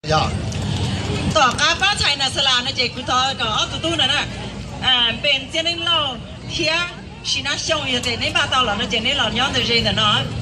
Yog, tom qab pab txhais Nas Xas Las no ces kuv thov kom ob tug tub no na, npe Txiab Neeb Lauj thiab Sis Nab Xyooj, yog tias neb npaj tau los no ces neb los nyob ntawm ze ntawm no.